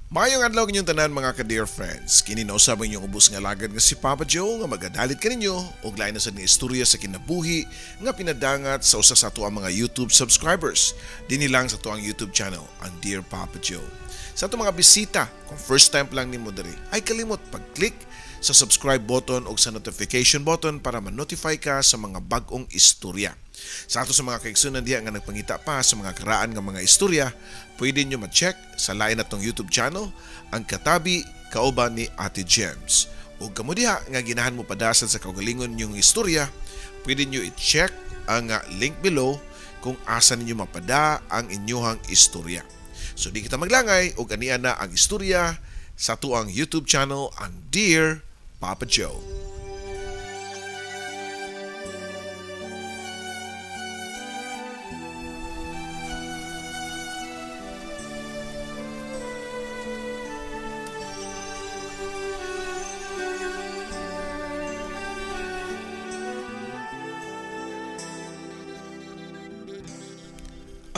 Maayong adlaw inyong tanan, mga ka-dear friends. Kini na usab ang inyong ubos nga alagad nga si Papa Joe nga magadalit kaninyo og lain na sad nga istorya sa kinabuhi nga pinadangat sa usa sa ato ang mga YouTube subscribers. Dinhi lang sa ato ang YouTube channel, ang Dear Papa Joe. Sa ato mga bisita, kung first time lang nimo diri, ay kalimot pag-click sa subscribe button o sa notification button para ma-notify ka sa mga bag-ong istorya. Sa ato sa mga kaigsunan diha nga nagpangita pa sa mga karaan nga mga istorya, pwede nyo ma-check sa lain natong YouTube channel, ang Katabi Kauban ni Ate Gems. O kamo diha nga ginahan mo padasan sa kaugalingon nyong istorya, pwede nyo i-check ang link below kung asa ninyo mapada ang inyuhang istorya. So di kita maglangay og ania na ang istorya sa atuang YouTube channel, ang Dear Papa Joe.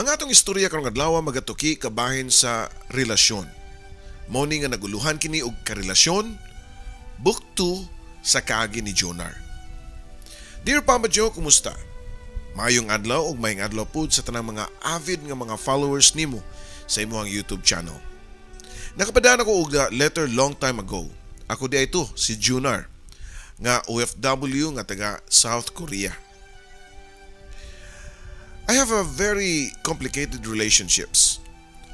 Ang atong istorya karong adlaw magatuki kabahin sa relasyon. Mao ni nga naguluhan kini og karelasyon, book 2 sa kaagi ni Jonar. Dear Papa Joe, kumusta? Maayong adlaw ug maayong adlaw pud sa tanang mga avid nga mga followers nimo sa imong YouTube channel. Nakapadaan ako og letter long time ago. Ako di ay to, si Junar, nga OFW nga taga South Korea. I have a very complicated relationships.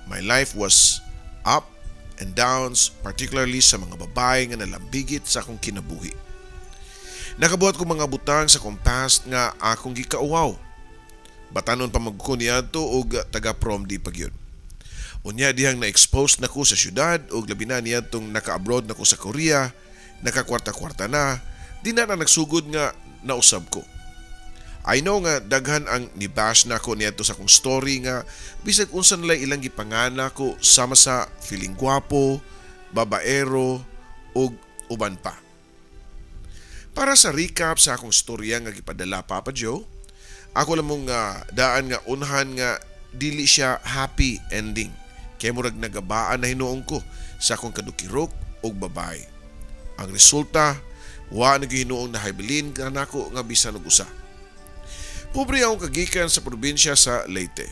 My life was up and downs, particularly sa mga babae nga nalambigit sa akong kinabuhi. Nakabuhat ko mga butang sa akong past nga akong gikauwaw. Batanon pa magko niadto og taga prom di pagyud. Unya dihang na-expose na ko sa syudad og labi na niadtong naka-abroad na ko sa Korea, nakakwarta-kwarta na, di na na nagsugod nga nausab ko. I know nga daghan ang nibash na ko niadto sa akong story nga bisag unsa nila ilang gipangana ko sama sa feeling gwapo, babaero ug uban pa. Para sa recap sa akong storya nga gipadala, Papa Joe, ako lang mong daan nga unhan nga dili siya happy ending. Kay murag nagabaan na hinuon ko sa akong kadukirok ug babae. Ang resulta, wa na hinuong nahibilin kanako nga bisan og usa. Pobre akong kagikan sa probinsya sa Leyte.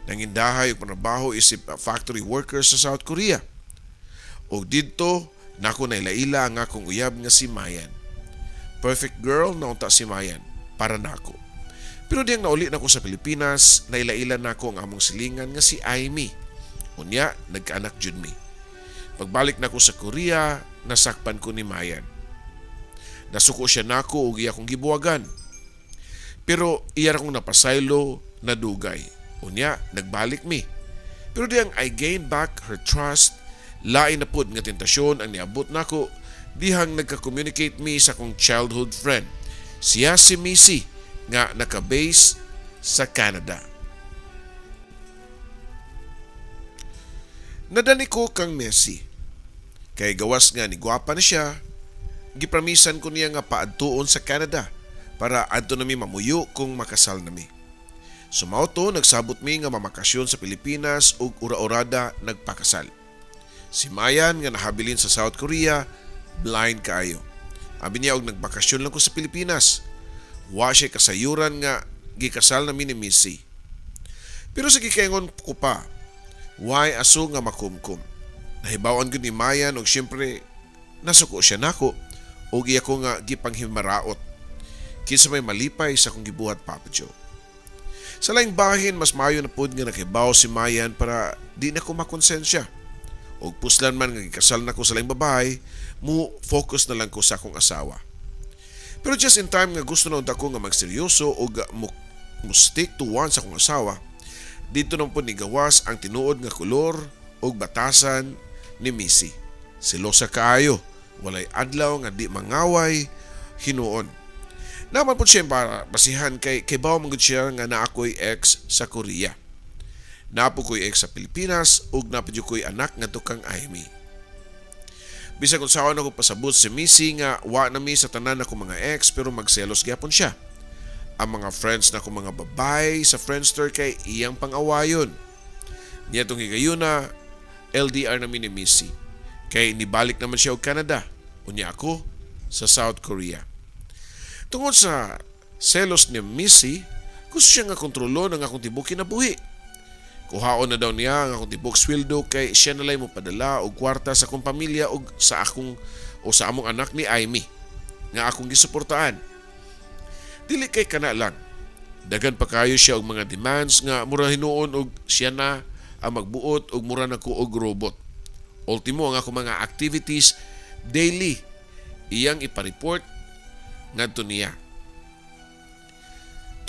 Nangindahay og panrabaho isip factory worker sa South Korea. Og didto nako nailaila ang akong uyab nga si Mayan. Perfect girl na unta si Mayan para nako. Pero diyang nauli nako sa Pilipinas, nailaila nako ang among silingan nga si Amy. Unya, nagkaanak jud mi. Pagbalik nako sa Korea, nasakpan ko ni Mayan. Nasuko siya nako ug iya akong gibuwagan. Pero iya ra kong napasaylo na dugay. Unya, nagbalik mi. Pero diyang I gained back her trust, lain na pud nga tentasyon ang niabot nako dihang nagka-communicate mi sa akong childhood friend. Siya si Missy nga naka-base sa Canada. Nadani ko kang Messi. Kay gawas nga ni gwapa na siya, gipramisan ko niya nga paadtuon sa Canada para adto nami mamuyo kung makasal nami. Sumao to, nagsabot mi nga mamakasyon sa Pilipinas ug ura-urada nagpakasal. Si Mayan nga nahabilin sa South Korea, blind kaayo. Abi niya og nagbakasyon lang ko sa Pilipinas. Wa siya kasayuran nga gikasal nami ni Missy. Pero sa gikaingon ko pa, why aso nga makumkum? Nahibaw-an gud ni Mayan og syempre nasuko siya nako og iya ko nga gipanghimaraot. Kinsa may malipay sa akong gibuhat, Papa Joe. Sa laing bahin, mas maayo na pud nga nakibaw si Mayan para di na ko makonsensya. Og puslan man nga gikasal na ko sa laing babae, mo focus na lang ko sa akong asawa. Pero just in time nga gusto na unta ko nga magseryoso og mo stick to one sa akong asawa, dito na pud nigawas ang tinuod nga kolor og batasan ni Missy. Selosa kaayo, walay adlaw nga di mangaway hinuon. Naman po siya para basihan kay bawo man gud siya nga naa ko'y ex sa Korea. Naa po ko'y ex sa Pilipinas ug naa pa jud ko'y anak ngadto kang Amy. Bisag unsaon ako pasabot si Missy nga wa na mi sa tanan ako mga ex, pero magselos gyapon siya. Ang mga friends na akong mga babae sa Friendster kay iyang pang-awayon. Niya tong higayuna, LDR na mi ni Missy. Kay nibalik naman siya og Canada, unya ako sa South Korea. Tungod sa selos ni Missy, gusto siya nga kontrolon ang akong tibok kinabuhi. Kuhaon na daw niya ang akong tibok sweldo kay siya nalay mo padala og kwarta sa akong pamilya og sa akong o sa among anak ni Amy nga akong gisuportaan. Dili kay kana lang. Daghan pa kayo siya og mga demands nga mura hinuon og siya na ang magbuot og mura na ko og robot. Ultimo ang akong mga activities daily iyang ipareport ngadto niya.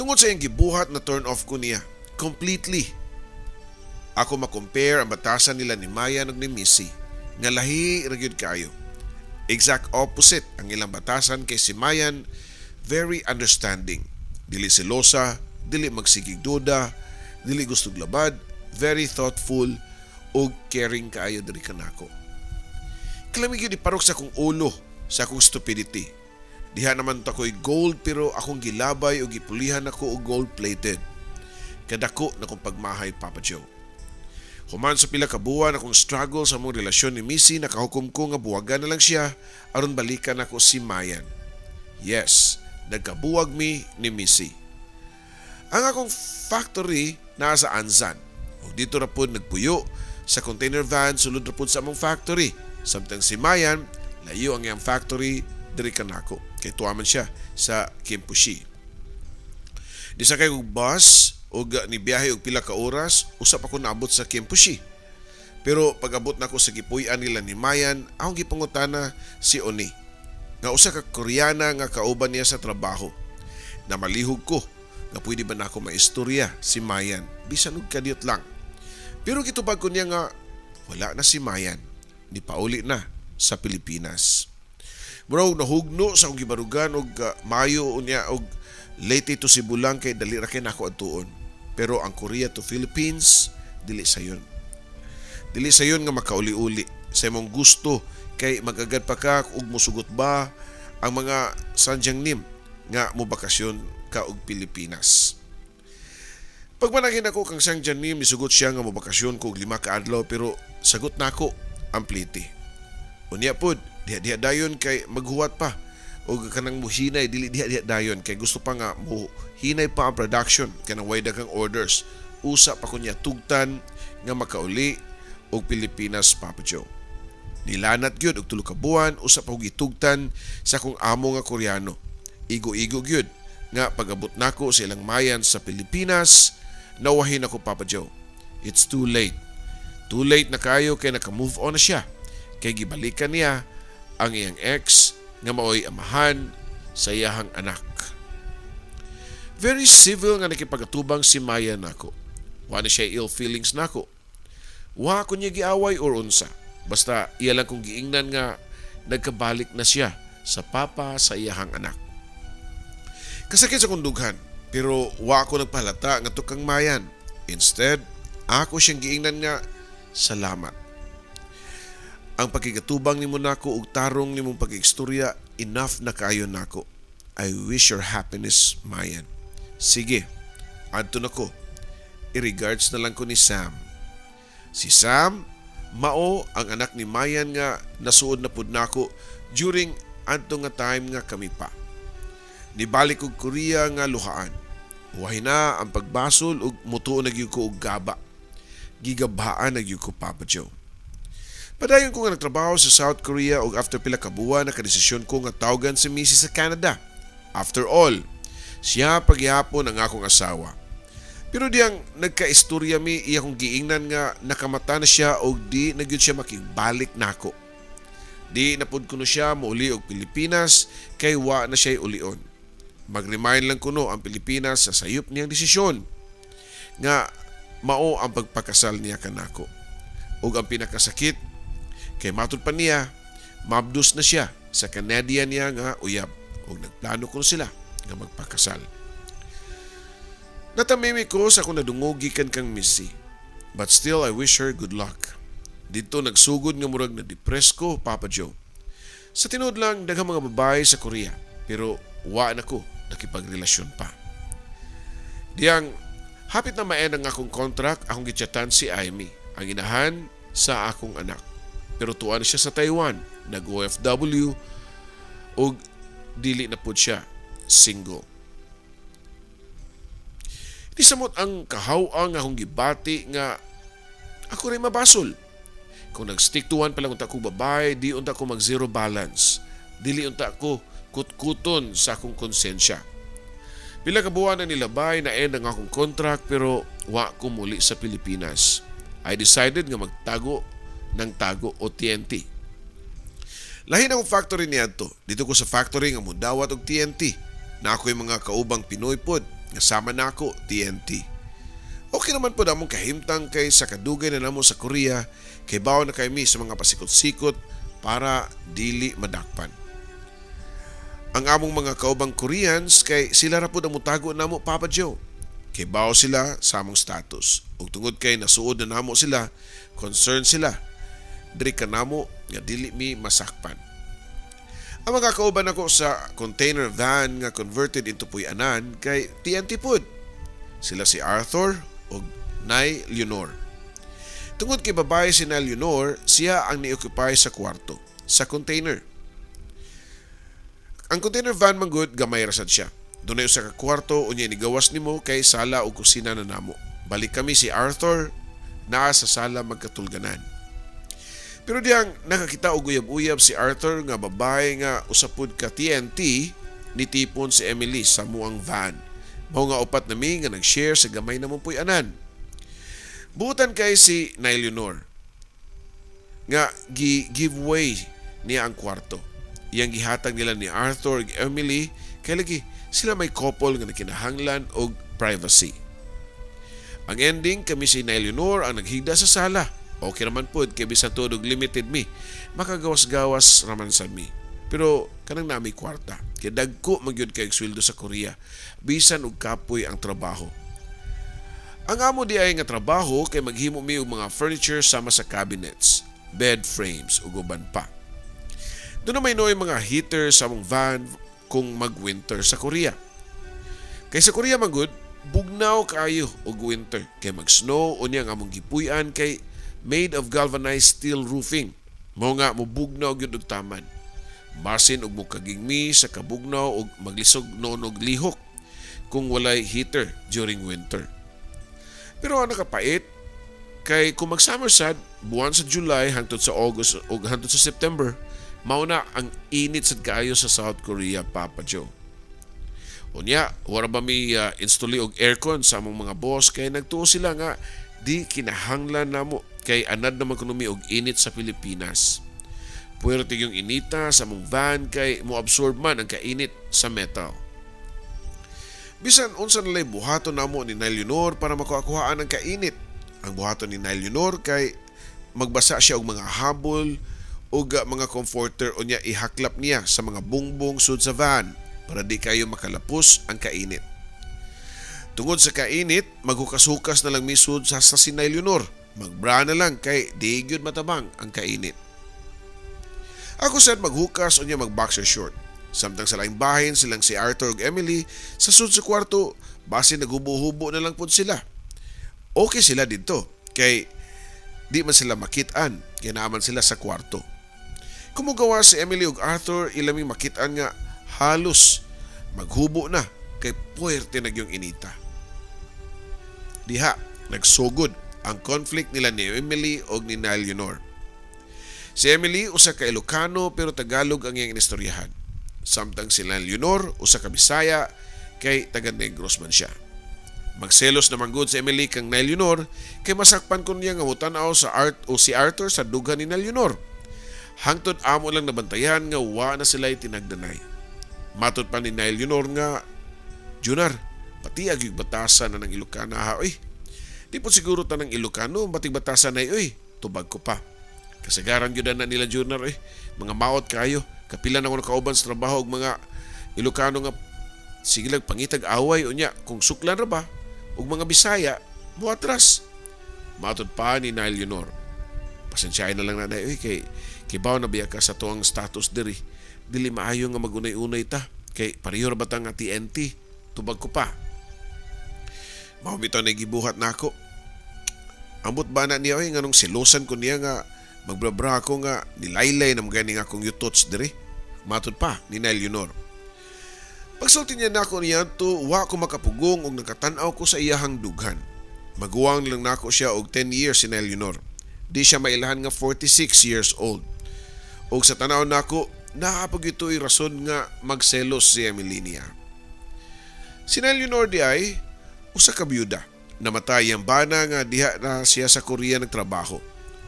Tungod sa iyang gibuhat na turn off ko niya completely. Ako ma-compare ang batasan nila ni Maya ug ni Missy nga lahi ra gyud kaayo. Exact opposite ang ilang batasan kay si Mayan very understanding. Dili selosa, dili magsigig duda, dili gustog labad, very thoughtful ug caring kaayo diri kanako. Kalami gyud iparok sa akong ulo sa akong stupidity. Diha naman ta ko'y gold pero akong gilabay ug gipulihan ako og gold plated. Kadako na kong pagmahay, Papa Joe. Human sa pila ka buwan akong struggle sa among relasyon ni Missy, nakahukom ko nga buwagan na lang siya aron balikan ako si Mayan. Yes, nagkabuwag mi ni Missy. Ang akong factory naa sa Ansan. Ug dito ra pod nagpuyo sa container van sulod ra pod sa among factory. Samtang si Mayan, layo ang iyang factory diri kanako. Kay tuwa man siya sa Kimpushi. Di sa kay og bus og nibiyahe og pila ka oras, usap ako naabot sa Kimpushi. Pero pag-abot nako sa gipuy-an nila ni Mayan, akong gipangutana si Oni, nga usa ka Koreana nga kauban niya sa trabaho. Namalihog ko nga pwede ba nako maistorya si Mayan, bisan og kadiyot lang. Pero gitubag ko niya nga wala na si Mayan, nipauli na sa Pilipinas. Murag nahugno sa akong gibarugan og Mayo unya og Leyte to Cebu lang kay dali ra kay nako adtuon. Pero ang Korea to Philippines dili sayon. Dili sayon nga makauli-uli sa imong gusto kay magagad pa ka ug musugot ba ang mga sanjangnim nga mobakasyon ka og Pilipinas. Pagmanagin ako kang sanjangnim, misugot siya nga mobakasyon ko og 5 ka adlaw pero sagot nako ang pliti. Unya pod, diha-diha dayon kay maghuwat pa og kanang muhinay, dili diha-diha dayon kay gusto pa nga muhinay pa ang production kanang way daghang orders. Usa pa kunya tugtan nga makauli og Pilipinas, Papa Joe. Nilanat gyud og 3 ka buwan, usa pa og gitugtan sa akong amo nga Koreano. Igo-igo gyud nga pag-abot nako sa ilang mayan sa Pilipinas, nawahin ako, Papa Joe. It's too late. Too late na kayo kay naka-move on na siya. Kay gibalikan niya ang iyang ex nga maoy amahan sa iyahang anak. Very civil nga nakipagatubang si Maya nako. Wa na siya ill feelings nako. Wa ko niya giaway or unsa. Basta iya lang kong giingnan nga nagkabalik na siya sa papa sa iyahang anak. Kasakit sa kundughan, pero wa ko nagpahalata nga tukang Mayan. Instead, ako siyang giingnan nga salamat. Ang pakigatubang nimo nako ug tarong nimong pagigstorya, enough na kaayo nako. I wish your happiness, Mayan. Sige, adto nako. I-regards na lang ko ni Sam. Si Sam, mao ang anak ni Mayan nga nasuod na pud nako during adto nga time nga kami pa. Nibalik og Korea nga luhaan. Uwahi na ang pagbasol ug mutuo na gyud ko og gaba. Gigabhaan na gyud ko, Papa Joe. Padayon ko nga nagtrabaho sa South Korea ug after pila ka buwan nakadesisyon ko nga tawgan si Missy sa Canada. After all, siya paghihapon ang akong asawa. Pero diyang nagkaistorya mi, iya kong giingnan nga nakamata na siya og di na gyud siya makigbalik nako. Di na pud kuno siya mouli og Pilipinas kay wa na siya ulion. Mag-remind lang kuno ang Pilipinas sa sayop niyang desisyon nga mao ang pagpakasal niya kanako. Ug ang pinakasakit kay matud pa niya mabdus na siya sa Canadian niya nga uyab ug nagplano kuno sila nga magpakasal. Natamimi ko sa akong nadungog gikan kang Missy. But still, I wish her good luck. Dito nagsugod nga murag na depress ko, Papa Joe. Sa tinuod lang, daghang mga babae sa Korea. Pero wa na ko nakipagrelasyon pa. Diyang hapit na ma-end ang akong contract, akong gichatan si Amy. Ang inahan sa akong anak. Pero tuan siya sa Taiwan, nag-OFW ug dili na pud siya single. Di samot ang kahaw-ang akong gibati nga ako rin mabasol. Kung nag-stick to one pa lang unta ko babae, di unta ko mag zero balance. Dili unta ko kutkuton sa akong konsensya. Pila ka buwan na nilabay na end ang akong contract, pero wa ko muli sa Pilipinas. I decided nga magtago ng tago o TNT. Lahin akong factory niadto. Dito ko sa factory nga mudawat og TNT. Na ako'y mga kaubang Pinoy pod nga sama nako TNT. Okay naman pod among kahimtang kay sa kadugay na namo sa Korea, kay bawo na kay mi sa mga pasikot-sikot para dili madakpan. Ang among mga kaubang Koreans kay sila ra pud ang mutago namo, Papa Joe. Kay bawo sila sa among status. Ug tungod kay nasuod na namo sila, concerned sila. Diri ka namo nga dili mi masakpan. Ang mga kauban nako sa container van nga converted into puy-anan kay TNT pud. Sila si Arthur ug Nay Leonor. Tungod kay babae si Nay Leonor, siya ang ni-occupy sa kwarto, sa container. Ang container van man gud, gamay ra sad siya. Dunay usa ka kwarto, unya inigawas nimo kay sala ug kusina na namo. Balik kami si Arthur naa sa sala magkatulganan. Pero diyang nakakita og uyab-uyab si Arthur nga babae nga usa pud ka TNT, nitipon si Emily sa muang van. Mao nga upat nami nga nag-share sa gamay namong puy-anan. Buutan kay si Nay Leonor nga gi-give way niya ang kwarto. Iyang gihatag nila ni Arthur ug Emily kay lagi sila may couple nga nakinahanglan og privacy. Ang ending, kami si Nay Leonor ang naghigda sa sala. Okay naman pod kay bisan tuod og limited mi, makagawas-gawas raman sad mi. Pero kanang nami kwarta. Kay dagko man gyud kay sweldo sa Korea bisan og kapoy ang trabaho. Ang amo di ay nga trabaho kay maghimo mi og mga furniture sama sa cabinets, bed frames ug uban pa. Doon na may nooy mga heater sa among van kung mag-winter sa Korea. Kay sa Korea man gud, bugnaw kaayo og winter kay mag-snow, unya ang among gipuy-an kay made of galvanized steel roofing. Mao nga mobugnaw gyud og taman. Basin og mokaging mi sa kabugnaw og maglisog noon og lihok kung walay heater during winter. Pero ang nakapait kay kung mag-summer sad, buwan sa July hangtod sa August o hangtod sa September, mao na ang init sad kaayo sa South Korea, Papa Joe. Unya, wala ba mi install og aircon sa among mga boss kay nagtuo sila nga di kinahanglan namo kay anad naman kuno mi og init sa Pilipinas. Puwerte yung inita sa among van kay mo absorb man ang kainit sa metal. Bisan unsa nalay buhaton namo ni Nay Leonor para makuha-kuhaan ang kainit. Ang buhaton ni Nay Leonor kay magbasa siya og mga habol ug mga comforter, unya ihaklap niya sa mga bungbong sud sa van para di kayo makalapos ang kainit. Tungod sa kainit, maghukas-hukas na lang misud sa si Nay Leonor. Magbra na lang kay di gyud matabang ang kainit. Ako sad maghukas unya mag boxer short. Samtang sa laing bahin silang si Arthur ug Emily sa sud sa kwarto, basin naghubo-hubo na lang pud sila. Okay sila didto kay di man sila makit-an kay naaman sila sa kwarto. Kumugawa si Emily ug Arthur, ilaming makit-an nga halos maghubo na kay puwerte na gyung inita. Diha nagsugod ang conflict nila ni Emily ug ni Nay Leonor. Si Emily usa ka Ilocano pero Tagalog ang iyang inistoryahan. Samtang si Nay Leonor usa ka Bisaya kay taga Negros man siya. Magselos naman gud si Emily kang Nay Leonor kay masakpan kun niya nga motan-aw sa Art o si Arthur sa dughan ni Nay Leonor. Hangtod amo lang nabantayan nga wa na sila tinagdanay. Matod pa ni Nay Leonor nga, "Junar, pati agyog batasan na ng Ilocana ha, oy." "Di po siguro tanang Ilocano, batig batasan na oy," tubag ko pa. Kasagaran gyud na nila, Junar, oy. Mga maot kayo. Kapila na ko nakauban sa trabaho og mga Ilocano nga sige lang pangitag away, unya kung suklan ra ba og mga Bisaya moatras. Matod pa ni Nay Leonor. "Pasensyahin na lang nanay oy kay kibaw na biya ka sa tuang status diri. Dili maayo nga magunay-unay ta kay pareho ra ba ta nga TNT," tubag ko pa. Mao bitaw na gibuhat nako. Ambot ba na niya oy, nganong selosan ko niya nga magbrabra ako nga nilaylay na gani nga akong yutots diri. Matod pa ni na Leonor. Pagsulti niya nako niya to, wa ko makapugong og nakatan-aw ko sa iyahang dughan. Maguwang lang nako siya og 10 years si na Leonor. Di siya mailahan nga 46 years old. Og sa tanaw nako, naa pa gyud to'y rason nga magselos si Emily niya. Si na Leonor di ay usa ka biyuda. Namatay ang bana nga diha na siya sa Korea nagtrabaho.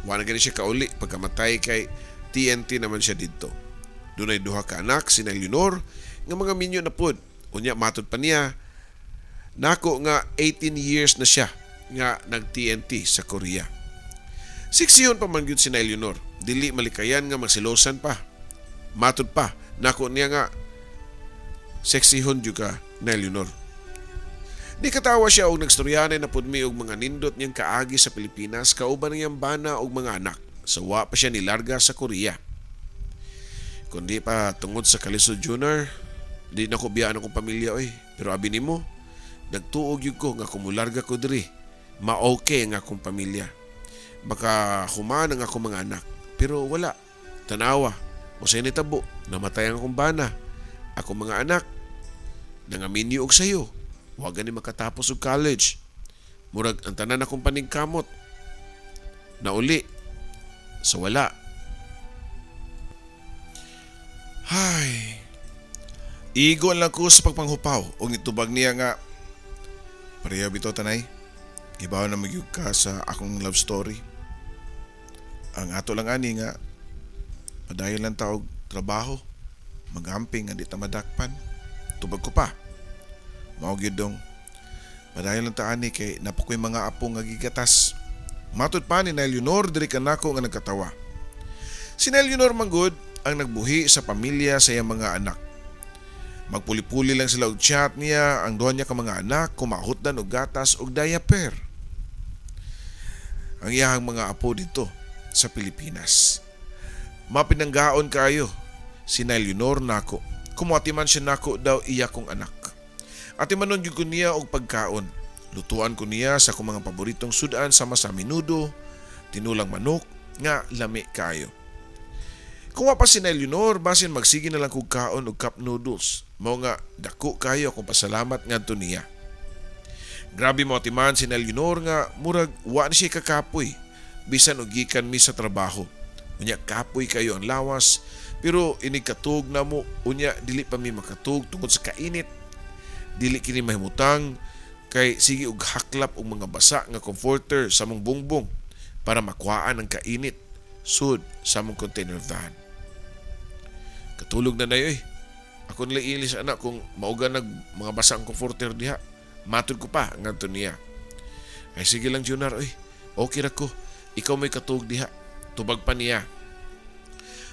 Wa na gani siya kauli pagkamatay kay TNT naman siya didto. Dunay duha ka anak si na Leonor nga mga minyo na pud. Unya matod pa niya nako nga 18 years na siya nga nag-TNT sa Korea. Siksihon pa man gyud si na Leonor. Dili malikayan nga magsilosan pa. Matod pa nako niya nga seksihon jud ka na Leonor. Di katawa siya og nagstoryanay na pud mi og mga nindot niyang kaagi sa Pilipinas kauban niyang bana og mga anak. Sa wa pa siya nilarga sa Korea. Kundi pa tungod sa kalisod, Junior, di na ko biyaan akong pamilya oy. Pero abi nimo, nagtuo gyud ko nga kung mularga ko diri, ma-okay ang akong pamilya. Baka human ang akong mga anak. Pero wala. Tanawa, unsay nitabo, namatay ang akong bana. Akong mga anak, nangaminyo og sayo. Wa gani makatapos og college. Murag ang tanan akong paningkamot nauli sa wala. Hay. Igo lang ko sa pagpanghupaw og nitubag niya nga pareha bitaw tanay. Gibaw na magyug ka sa akong love story. Ang ato lang ani nga padayon lang ta og trabaho, magamping nga di ta madakpan. Tubag ko pa. Mao gyud dong. Padayon lang ta ani kay naa pa koy mga apo nga gigatas. Matod pa ni na Leonor diri kanako nga nagkatawa. Si na Leonor manggod ang nagbuhi sa pamilya sa iyang mga anak. Magpuli-puli lang sila og chat niya ang duha niya ka mga anak kumahutdan og gatas og diaper. Ang iyahang mga apo dito sa Pilipinas. Mapinanggaon kayo si na Leonor nako. Kumuati man siya nako daw iya kong anak. Ati manon gyud ko niya og pagkaon. Lutuan ko niya sa akong mga paboritong sudan sama sa menudo, tinulang manok nga lami kayo. Kung wa pa si na Leonor, basin magsige na lang kog kaon og cup noodles. Mao nga dako kayo akong pasalamat ngadto niya. Grabe mo atiman si na Leonor nga murag wa na siya kakapoy bisan og gikan mi sa trabaho. Unya kapoy kayo ang lawas pero inig katug na mo, unya dili pa mi makatug tungod sa kainit. Dili kini mahimutang kay sige og haklap og mga basa nga comforter sa mong bungbong para makuhaan ang kainit sud sa mong container van. Katulog na nayoy. Ako nila ilis anak kung mauga nag mga basa ang comforter diha. Matod ko pa ngadto niya. Ay sige lang, Junior oy. Okay ra ko. Ikaw may katug diha. Tubag pa niya.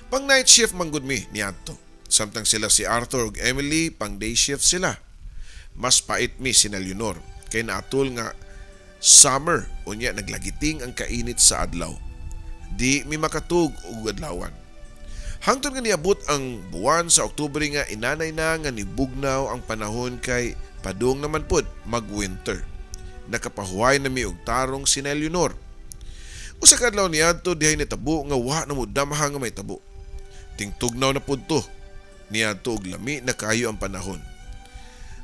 Pang night shift manggod mi niadto. Samtang sila si Arthur ug Emily pang day shift sila. Mas pait mi si na Leonor kay naatol nga summer unya naglagiting ang kainit sa adlaw. Di mi makatug og adlawan. Hangtod nga niabot ang buwan sa Oktubre nga inanay na nga nibugnaw ang panahon kay padung naman pod mag-winter. Nakapahuway na mi og tarong si na Leonor. Usa ka adlaw niadto dihay nitabo nga wa na mo damha nga may tabo. Tingtugnaw na pud to. Niadto og lami na kayo ang panahon.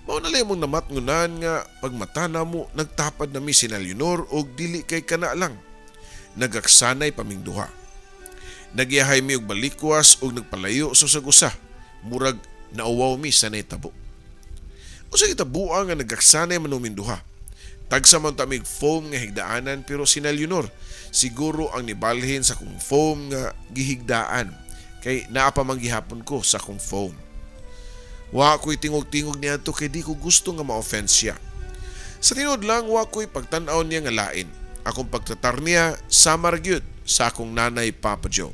Mao na lang mong namatngunan nga pagmata na mo nagtapad na mi si na Leonor og dili kay kana lang. Nagaksanay paming duha. Nagyahay mi og balikwas og nagpalayo sa usag usa. Murag nauwaw mi sa nahitabo. Usa kita buang nga nagaksanay man naming duha. Tagsa man ta mig foam nga higdaanan pero si na Leonor siguro ang nibalhin sa kong foam nga gihigdaan kay naa pa man gihapon ko sa kong foam. Wa ko'y tingog-tingog niadto kay di ko gusto nga ma-offense siya. Sa tinuod lang, wa ko'y pagtan-aw niya nga lain. Akong pagtatar niya sama ra gyud sa akong nanay, Papa Joe.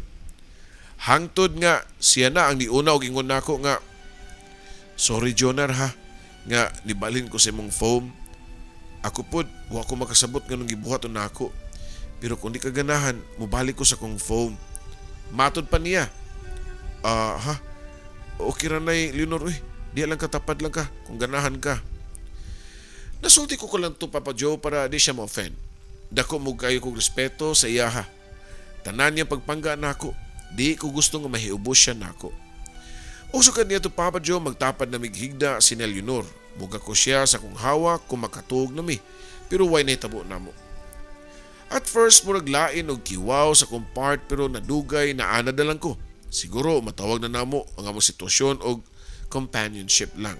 Hangtod nga siya na ang niuna og ingon nako nga sorry, Jonar, ha nga nibalhin ko sa imong foam. Ako pod wa ko makasabot nganong gibuhat nako. Pero kung di ka ganahan, mobalik ko sa akong foam. Matod pa niya. Ah, ha? Okay ra nay, Leonor, uy. Di lang katapad lang ka kung ganahan ka. Nasulti ko lang to, Papa Joe, para di siya ma-offend. Dako mo kayo kog respeto sa iyaha. Tanan niya pagpangga nako. Di ko gusto nga mahiubos siya nako. Usok niya to, Papa Joe, magtapad na mighigda si Leonor. Muga ko siya sa kong hawak kung makatuog nami. Pero way nahitabo namo. At first, murag lain og kiwaw sa kong part, pero nadugay na anad na lang ko. Siguro matawag na namo ang among sitwasyon og companionship lang.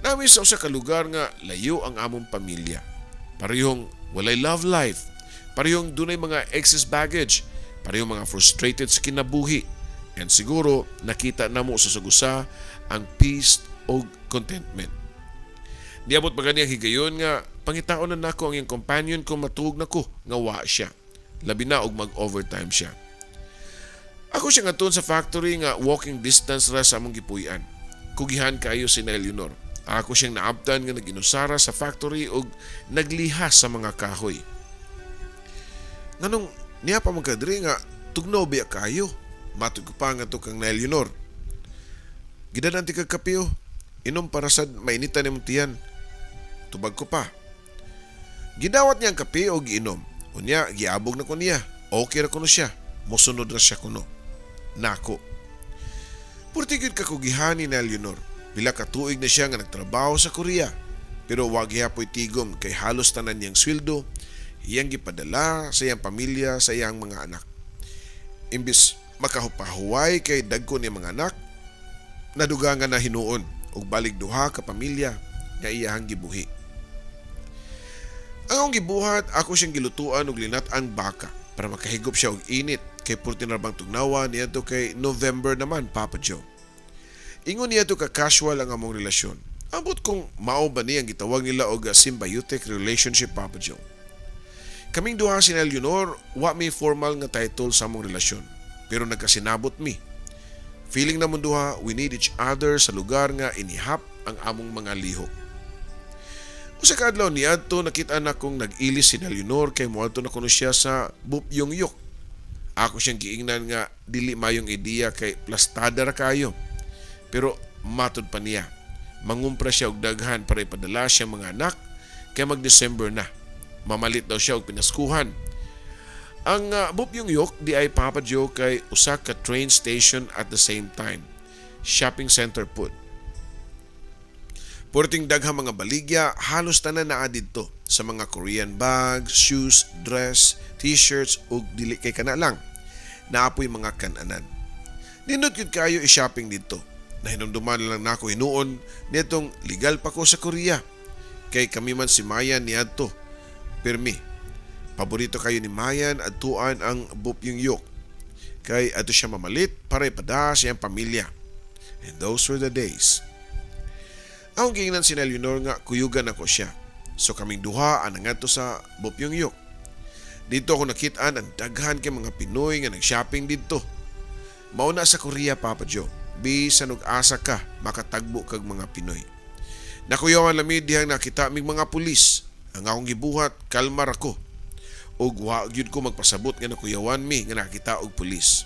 Nami sa usa ka lugar nga layo ang among pamilya. Parehong walay love life. Parehong dunay mga excess baggage. Parehong mga frustrated sa kinabuhi. And siguro nakita namo sa sagusa ang peace og contentment. Niabot pa gani ang higayon nga pangitaon na nako ang iyang companion kung matuog nako nga wa siya. Labi na og mag-overtime siya. Ako siya ngadtuon sa factory nga walking distance ra sa among gipuy-an. Kugihan kaayo si Leonor. Ako siyang naabtan nga naginusara sa factory og naglihas sa mga kahoy. "Nganong niya pa man ka diri nga tugnaw biya kayo?" Matod ko pa ngadto kang Leonor. "Gidanan ti kag kape oh. Inom para sad mainitan imong tiyan." Tubag ko pa. Gidawat niya ang kape og giinom. Unya, giabog na ko niya. Okay ra kuno siya. Mosunod ra siya kuno. Nako. Purti gyud kakugihan ni Leonor. Pila ka tuig na siya nga nagtrabaho sa Korea. Pero wa gihapoy tigom kay halos tanan niyang sweldo iyang gipadala sa iyang pamilya, sa iyang mga anak. Imbis makapahuway kay dagko niya mga anak, nadugangan na hinuon og balig duha ka pamilya nga iyahang gibuhi. Ang akong gibuhat, ako siyang gilutuan og linat-ang baka para makahigop siya og init kay purti na bang tugnawa niadto kay November naman, Papa Joe. Ingon niya to ka casual ang among relasyon. Ambot kung mao ba ni ang gitawag nila og symbiotic relationship, Papa Joe. Kaming duha si Leonor, wa mi formal nga title sa among relasyon. Pero nagkasinabot mi. Feeling namon duha, we need each other sa lugar nga inihap ang among mga lihok. Usa ka adlaw niadto, nakita na kong nag-ilis si Leonor kay moadto na kuno siya sa Bupyeongyuk. Ako siyang giingnan nga dili mayong ideya kay plastada ra kayo. Pero matod pa niya, mangumpra siya og daghan para ipadala siya mga anak kay mag-December na. Mamalit daw siya og pinaskuhan. Ang Bupyeongyuk di ay, Papa Joe, kay usa ka train station at the same time. Shopping center pud. Purting daghang mga baligya, halos tanan naa didto sa mga Korean bags, shoes, dress, T-shirts ug dili kay kana lang. Naapoy mga kananan. Nindot gyud kayo i-shopping didto. Nahinumduman lang nako hinuon nitong legal pa ko sa Korea. Kay kami man si Mayan niadto. Pirmi. Paborito kayo ni Mayan adtuan ang Bupyeongyuk. Kay adto siya mamalit para ipada sa iyang pamilya. And those were the days. Ang giingnan si Leonor nga kuyugan ako siya. So kaming duha ang nangadto sa Bupyeongyuk. Dito ako nakitaan ang daghan kay mga Pinoy nga nag-shopping didto. Mao na sa Korea, Papa Joe. Bisan og asa ka, makatagbo kag mga Pinoy. Nakuyawan lami dihang nakita mig mga pulis. Ang akong gibuhat, kalmar ako. Ug wa gyud ko magpasabot nga nakuyawan mi nga nakita og pulis.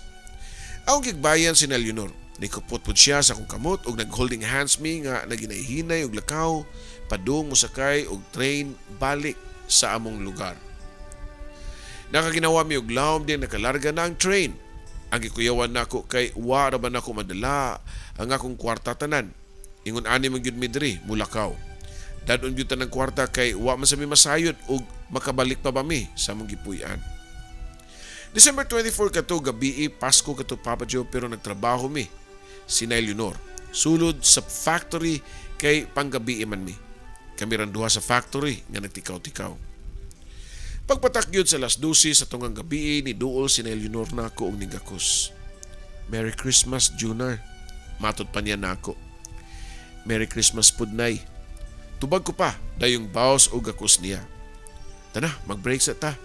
Akong gigbayan si Leonor. Nikupot pud siya sa akong kamot ug nag-holding hands mi nga naginahinay og lakaw padung mosakay og train balik sa among lugar. Nakaginawa mi og lawom din nakalarga na ang train. Ang gikuyawan nako kay wa ra ba nako madala ang akong kwarta tanan. Ingon ani man gyud mi diri mulakaw. Dadon gyud tanang kwarta kay wa man sa mi masayod ug makabalik pa ba mi sa among gipuy-an. December 24 kato gabi, Pasko kato, Papa Joe, pero nagtrabaho mi si Leonor. Sulod sa factory kay panggabi man mi. Kami ran duha sa factory nga nagtikaw-tikaw. Pagpatak gyud sa alas 12 sa tunggang gabi, ni duol si Leonor nako og nigakos. "Merry Christmas, Junior." Matod pa niya nako. "Merry Christmas pud, Nay." Tubag ko pa dayong baos og gakos niya. "Tana, mag-break sa ta.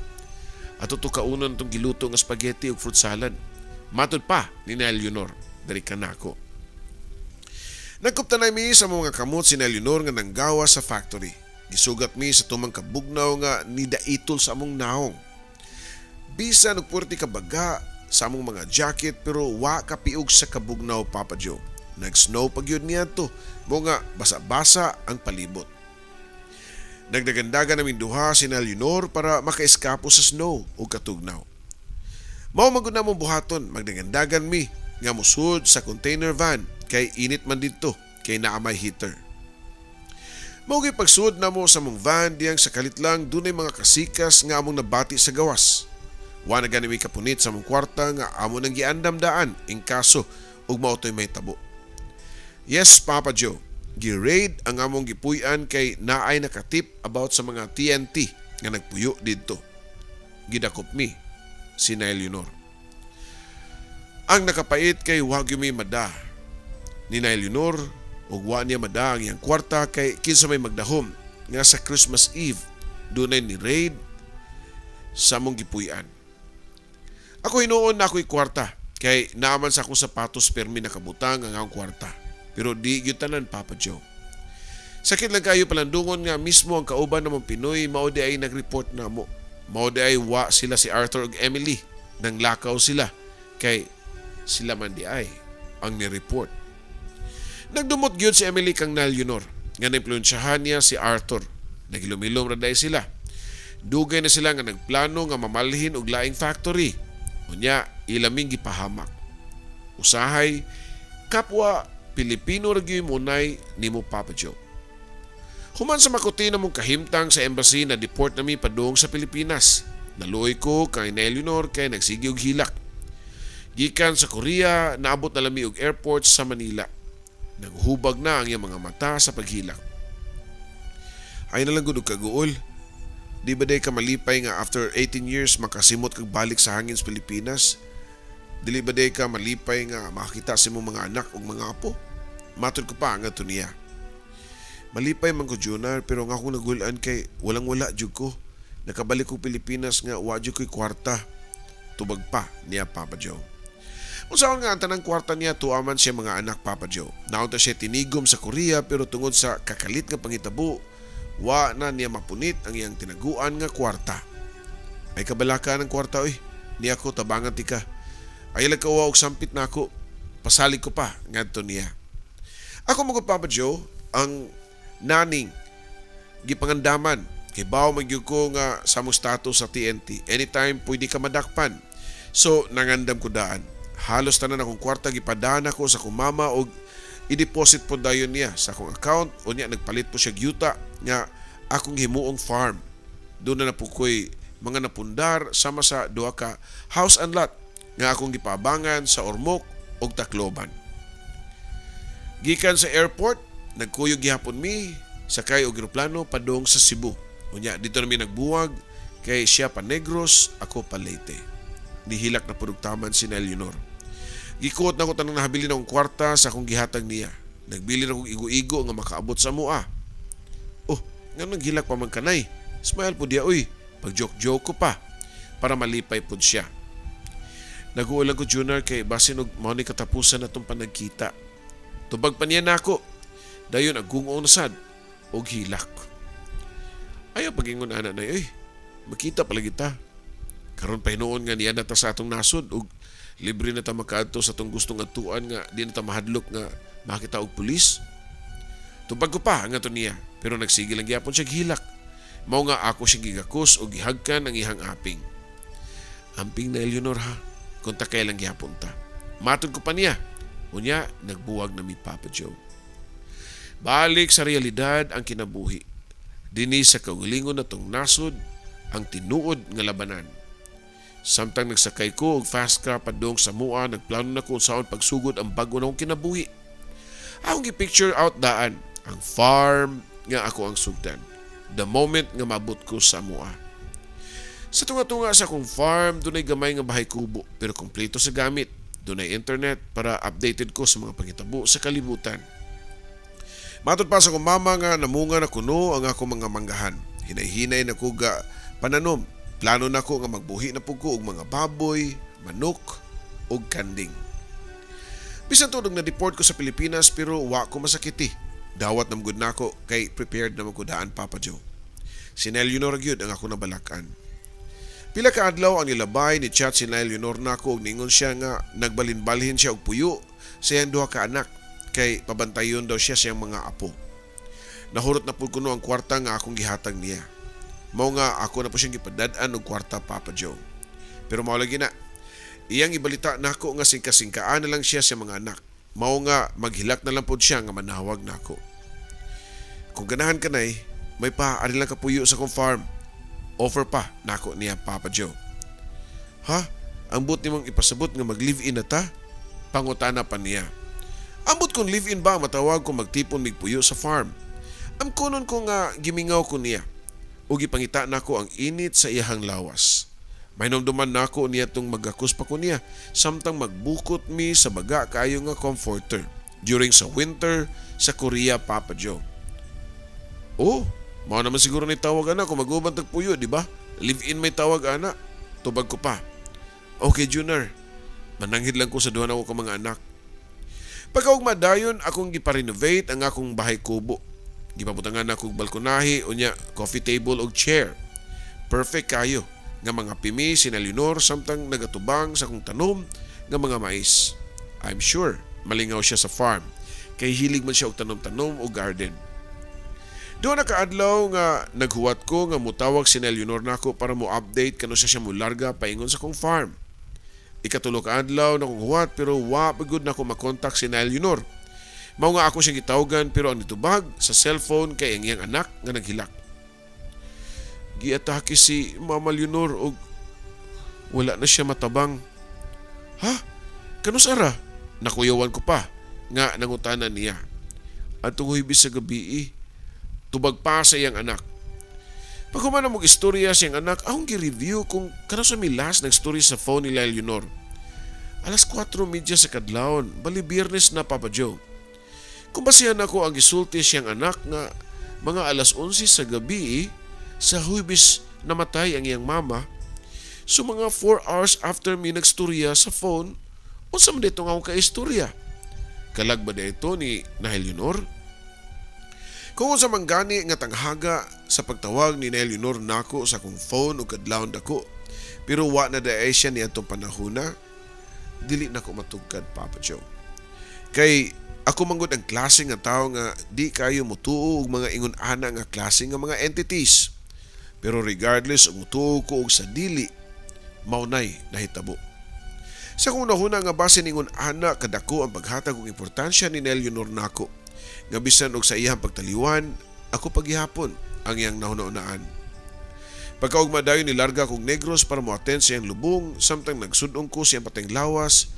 Ato to kaunon tong giluto nga spaghetti ug fruit salad." Matod pa ni Leonor. Dali ka nako. Nagkuptanay mi sa mga kamot si Leonor nga nanggawa sa factory. Gisugat mi sa tumang kabugnaw nga nidaitol sa among naong. Bisan og puwerte kabaga sa among mga jacket pero wa kapiog sa kabugnaw, Papa Joe. Nag-snow pa gyud niadto, mo nga basa-basa ang palibot. Nagdagandagan naming duha si Leonor para makaeskapo sa snow ug katugnaw. Mao man gud namong buhaton, magdagandagan mi nga musud sa container van kay init man didto kay naa may heater. Mao gyud pagsud namo sa among van diyang sa kalit lang dunay mga kasikas nga among nabati sa gawas. Wa na gani mi kapunit sa among kwarta nga amo nang giandam daan in kaso ug mao to'y mahitabo. Yes, Papa Joe, gi-raid ang among gipuy-an kay naay nakatip about sa mga TNT nga nagpuyo didto. Gidakop mi si na Leonor. Ang nakapait kay wa gyud mi mada ni na Leonor ug wa niya mada ang iyang kwarta kay kinsa may magdahom nga sa Christmas Eve dunay ni raid sa among gipuy-an. Ako hinuon na ako'y kwarta kay naaman sa akong sapatos permi nakabutang ang akong kwarta. Pero di gyud tanan, Papa Joe. Sakit lang kayo palandungon nga mismo ang kauban namong Pinoy mao di ay nag-report namo. Mao di ay wa sila si Arthur ug Emily nang lakaw sila kay sila man di ay ang ni-report. Nagdumot gyud si Emily kang Leonor nga naimpluwensyahan niya si Arthur. Nagilumilom ra sila. Dugay na sila nga nagplano nga mamalhin og laing factory. Unya ilaming gipahamak. Usahay kapwa Pilipino ra gyud munay nimo, Papa Joe. Human sa makuti na mong kahimtang sa embassy na deport nami padung sa Pilipinas. Naluoy ko kay na Eleanor kay nagsige og hilak. Gikan sa Korea, naabot na lami og airport sa Manila. Naghubag na ang iyang mga mata sa paghilak. Ay na lang gud og kaguol. Di ba day ka malipay nga after 18 years makasimot kag balik sa hangin sa Pilipinas? Dili ba day ka malipay nga makakita sa imong mga anak ug mga apo? Matod ko pa nga niya. Malipay man ko, Junar, pero nga akong nagulan kay walang wala jud ko. Nakabalik ko Pilipinas nga wa jud ko'y kwarta. Tubag pa niya, Papa Joe. Unsaon nga ang tanang kwarta niya tuaman siya mga anak, Papa Joe. Naunta siya tinigom sa Korea pero tungod sa kakalit nga pangitabo, wa na niya mapunit ang iyang tinaguan nga kwarta. Ay kabalaka ng kwarta oy. Niya ko tabangan tika. Ay kauwa og sampit na ako. Pasalig ko pa ngadto niya. Ako magud, Papa Joe, ang naning gipangandaman kay bawo man gyud ko nga sa among status sa TNT. Anytime pwede ka madakpan. So nangandam ko daan. Halos tanan akong kwarta gipadaan ako sa akong mama og i-deposit po dayon niya sa akong account. Unya nagpalit po siya yuta nga akong himuong farm. Doon na po ko'y mga napundar sama sa duha ka house and lot nga akong gipabangan sa Ormoc ug Tacloban. Gikan sa airport, nagkuyog gihapon mi sakay og eroplano padung sa Cebu. Unya dito nami nagbuwag kay siya pa Negros, ako pa Leyte. Nihilak na pud taman si Leonor. Gikuot na ko tanang nahabilin akong kwarta sa akong gihatag niya. Nagbilin akong igo-igo nga makaabot sa mua. Oh, nga naghilak pa man kanay. Smile po diya uy. Pag joke-joke ko pa para malipay pud siya. Naguulang ko, Junior, kay basin og mao ni katapusan natong panagkita. Tubag pa niya nako. Dayon agungong nasad og hilak. Ayaw pagingon ana na oy. Makita pala kita. Karon pa hinuon nga niya na ta sa atong nasod og libre na ta makaadto sa atong gustong adtuan nga di na ta mahadlok nga makita og pulis. Tubag ko pa nga to niya pero nagsige lang gyapon siya hilak. Mao nga ako siyang gigakos og gihagkan ang iyang aping. Amping na Eleanor ha, kung takay lang gyapon ta. Matod ko pa niya. Unya, nagbuwag na mi, Papa Joe. Balik sa realidad ang kinabuhi. Dini sa kaugalingon natong nasod ang tinuod nga labanan. Samtang nagsakay ko og fast car padung sa mua, nagplano na ko unsaon pagsugod ang bag-o nakong kinabuhi. Akong gi-picture out daan ang farm nga ako ang sugdan. The moment nga maabot ko sa mua. Sa tunga-tunga sa akong farm, dunay gamay nga bahay kubo pero kompleto sa gamit. Dunay internet para updated ko sa mga pangitabo sa kalibutan. Matod pa sa akong mama nga namunga na kuno ang akong mga manggahan. Hinay-hinay na ko ga pananom. Plano na ko nga magbuhi na pud ko og mga baboy, manok ug kanding. Bisan tuod na deport ko sa Pilipinas pero wa ko masakiti. Dawat na gud nako kay prepared na ko daan, Papa Joe. Si Leonor gyud ang ako nabalakan. Pila ka adlaw ang nilabay ni chat si Leonor nako ug ningon siya nga nagbalin-balhin siya og puyo sa iyang duha ka anak kay pabantayon daw siya siyang mga apo. Nahurot na pud kuno ang kwarta nga akong gihatag niya. Mao nga ako na po siyang gipadad-an og kwarta, Papa Joe. Pero mao lagi na, iyang ibalita nako nga singka-singkaan na lang siya sa mga anak. Mao nga maghilak na lang pod siya nga manawag nako. Kung ganahan ka nay, may pa ari lang kapuyo sa akong farm. Offer pa nako niya, Papa Joe. Ha? Ang but nimong ipasabot nga mag-live-in na ta? Pangutana pa niya. Ambot kung live-in ba matawag kung magtipon migpuyo sa farm. Amkonon ko nga gimingaw ko niya. Ug gipangita nako ang init sa iyahang lawas. Mahinumduman nako niya tong magakos pa ko niya samtang magbukot mi sa baga kaayo nga comforter during sa winter sa Korea, Papa Joe. Oh, mao naman siguro ni tawag ana kung mag-uban tag puyo, di ba? Live-in may tawag ana. Tubag ko pa. Okay, Junior. Mananghid lang ko sa duha nako ka mga anak. Pagkaugma dayon akong gipa-renovate ang akong bahay kubo. Gipabutangan nako og balkonahe unya coffee table og chair. Perfect kayo nga mga pimi si na Leonor samtang nagatubang sa akong tanom nga mga mais. I'm sure malingaw siya sa farm kay hilig man siya og tanom-tanom og garden. Doon na kaadlaw nga naghuwat ko nga mutawag si Leonor nako para mo update kano siya siya mularga paingon sa akong farm. Ikatulo ka adlaw na kong huwat pero wa pa gud nako makontak si Leonor. Mao nga ako siyang gitawagan pero ang nitubag sa cellphone kay ang iyang anak nga naghilak. Giatake si Mama Leonor og wala na siya matabang. Ha? Kanus ara? Nakuyawan ko pa nga nangutana niya. Adtong Huwebes sa gabi, tubag pa sa iyang anak. Paghuman na mong istorya sa iyang anak, akong gi-review kung kanus mi last nagstorya sa phone ni Leonor. Alas 4:30 sa kadlawon, bali Biyernes na, Papa Joe. Kung basihan ako ang gisulti siyang anak nga mga alas 11 sa gabi sa Huwebes namatay ang iyang mama, so mga 4 hours after mi nagstorya sa phone, unsa man dito nga akong kaistorya? Kalag ba ito ni na Leonor? Kung unsa man gani nga tanghaga sa pagtawag ni Leonor nako sa akong phone ug kadlawon dako, pero wa na daay siya niadtong panahona, dili nako matugkad, Papa Joe. Kay ako manggod ang klase nga tawo nga di kayo mutuo og mga ingon ana nga klase nga mga entities. Pero regardless og mutuo ko og sa dili, mao nay nahitabo. Sa akong nahuna nga basin ingon ana kadako ang paghatag og importansya ni Leonor nako, nga bisan og sa iyang pagtaliwan, ako paghihapon ang iyang nahuna-unaan. Pagkaugma dayon nilarga kog Negros para mo-attend sa iyang lubong samtang nagsudong ko sa iyang patayng lawas,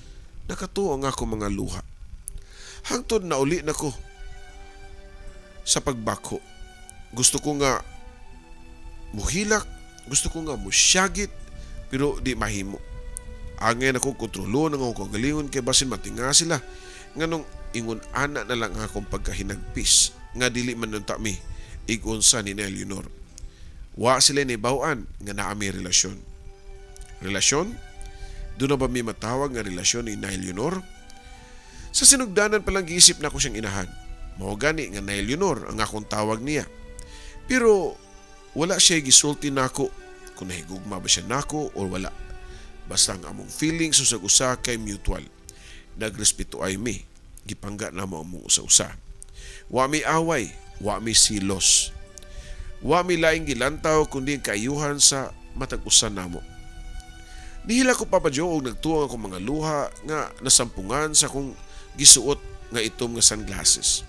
nakatuo ang ako mga luha. Hangtod nauli nako sa pagbako. Gusto ko nga muhilak, gusto ko nga musyagit, pero di mahimo. Angay nako kontrolo ng akong kagalingon kay basin matinga sila. Nganong ingon ana na lang akong pagkahinagpis nga dili man nunta mi igunsa ni Leonor. Wa sila ni bawaan nga naa mi relasyon. Relasyon? Doon na ba mi matawag nga relasyon ni Leonor? Sa sinugdanan palang giisip na ko siyang inahan. Mao gani nga Leonor ang akong tawag niya. Pero wala siya gisulti nako kung nahigugma ba siya nako or wala. Basta ang among feelings usag usa kay mutual. Nagrespeto ay mi. Gipangga namo among usa-usa. Wa mi away, wa mi silos. Wa mi laing gilantaw kundi ang kaayuhan sa matag usa namo. Nihila ko, Papa Joe, og nagtuwang akong mga luha nga nasampungan sa akong gisuot nga itom nga sunglasses.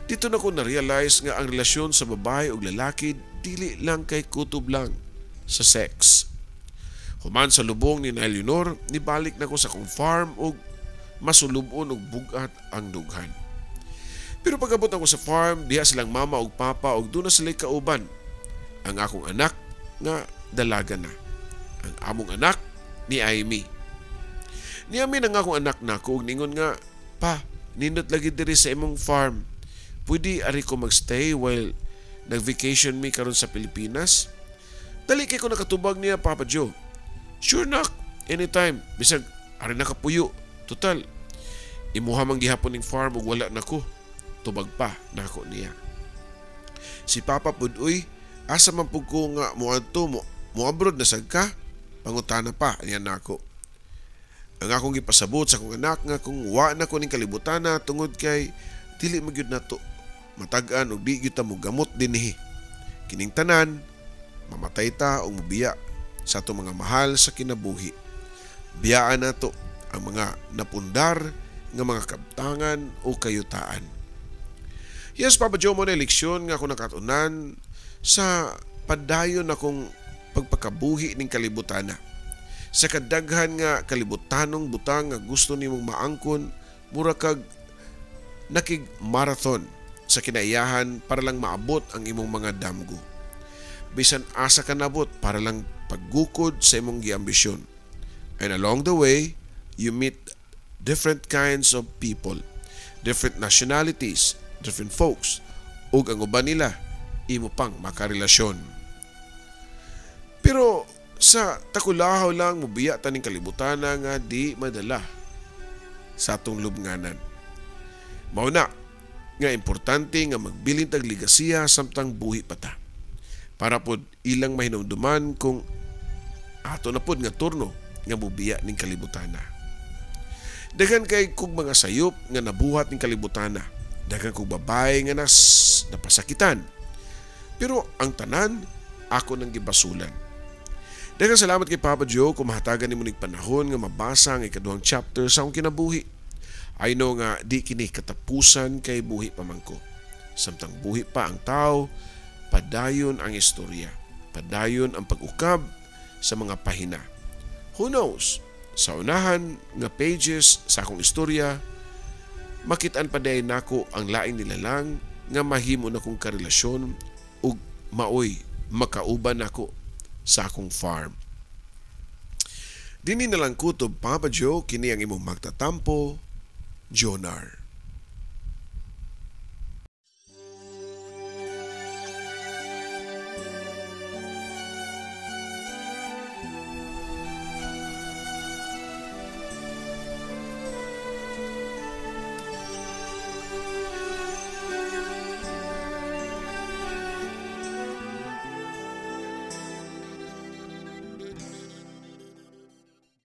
Dito na ko na-realize nga ang relasyon sa babae ug lalaki dili lang kay kutob lang sa sex. Human sa lubong ni Leonor, nibalik na ko sa akong farm ug masulubon og bugat ang dughan. Pero pag-abot ako sa farm, diha silang mama ug papa ug doon na sila kauban. Ang akong anak nga dalaga na. Ang among anak ni Amy. Niamin ang akong anak nako ug ningon nga, "Pa, nindot lagi diri sa imong farm. Pwede ari ko magstay while nag-vacation mi karon sa Pilipinas?" Dali kay ko nakatubag niya, Papa Joe. "Sure nak, anytime. Bisag ari nakapuyo. Total, imuha man gihapon ning farm ug wala nako." Tubag pa nako niya. Si Papa pud uy, asa man pud ko nga moadto mo, mo-abroad na sad ka? Pangutana pa niya nako. Ang akong gipasabot sa akong anak nga kung wa na ko ning kalibutana tungod kay dili magyud nato matag-an og di gyud ta mogamot dinhi. Kining tanan, mamatay ta og mobiya sa atong mga mahal sa kinabuhi. Biyaan nato ang mga napundar nga mga kabtangan o kayutaan. Yes, Papa Joe, mao na leksyon nga ako nakatunan sa padayon akong pagpakabuhi ning kalibutana. Sa kadaghan nga kalibutanong butang nga gusto nimong maangkon, mura kag nakig marathon sa kinaiyahan para lang maabot ang imong mga damgo. Bisan asa ka nabot para lang paggukod sa imong giambisyon. And along the way, you meet different kinds of people, different nationalities, different folks, ug ang uban nila imo pang makarelasyon. Pero sa takulahaw lang mobiya ta ning kalibutan nga di madala sa atong lubnganan. Mao na nga importante nga magbilin tag ligasiya samtang buhi pa ta. Para pod ilang mahinumduman kung ato na pod nga turno nga mobiya ning kalibutana. Daghan kay kog mga sayop nga nabuhat ning kalibutana. Daghan kog babae nga nas napasakitan. Pero ang tanan ako nang gibasulan. Daghang salamat kay Papa Joe kung mahatagan nimo ning panahon nga mabasa ang ikaduhang chapter sa akong kinabuhi. I know nga di kini katapusan kay buhi pa man ko. Samtang buhi pa ang tao, padayon ang istorya. Padayon ang pag-ukab sa mga pahina. Who knows? Sa unahan nga pages sa akong istorya, makitaan pa diay nako ang laing nilalang nga mahimo na kong karelasyon ug maoy makauban nako sa akong farm. Dini na lang kutob, Papa Joe, kini ang imong magtatampo, Jonar.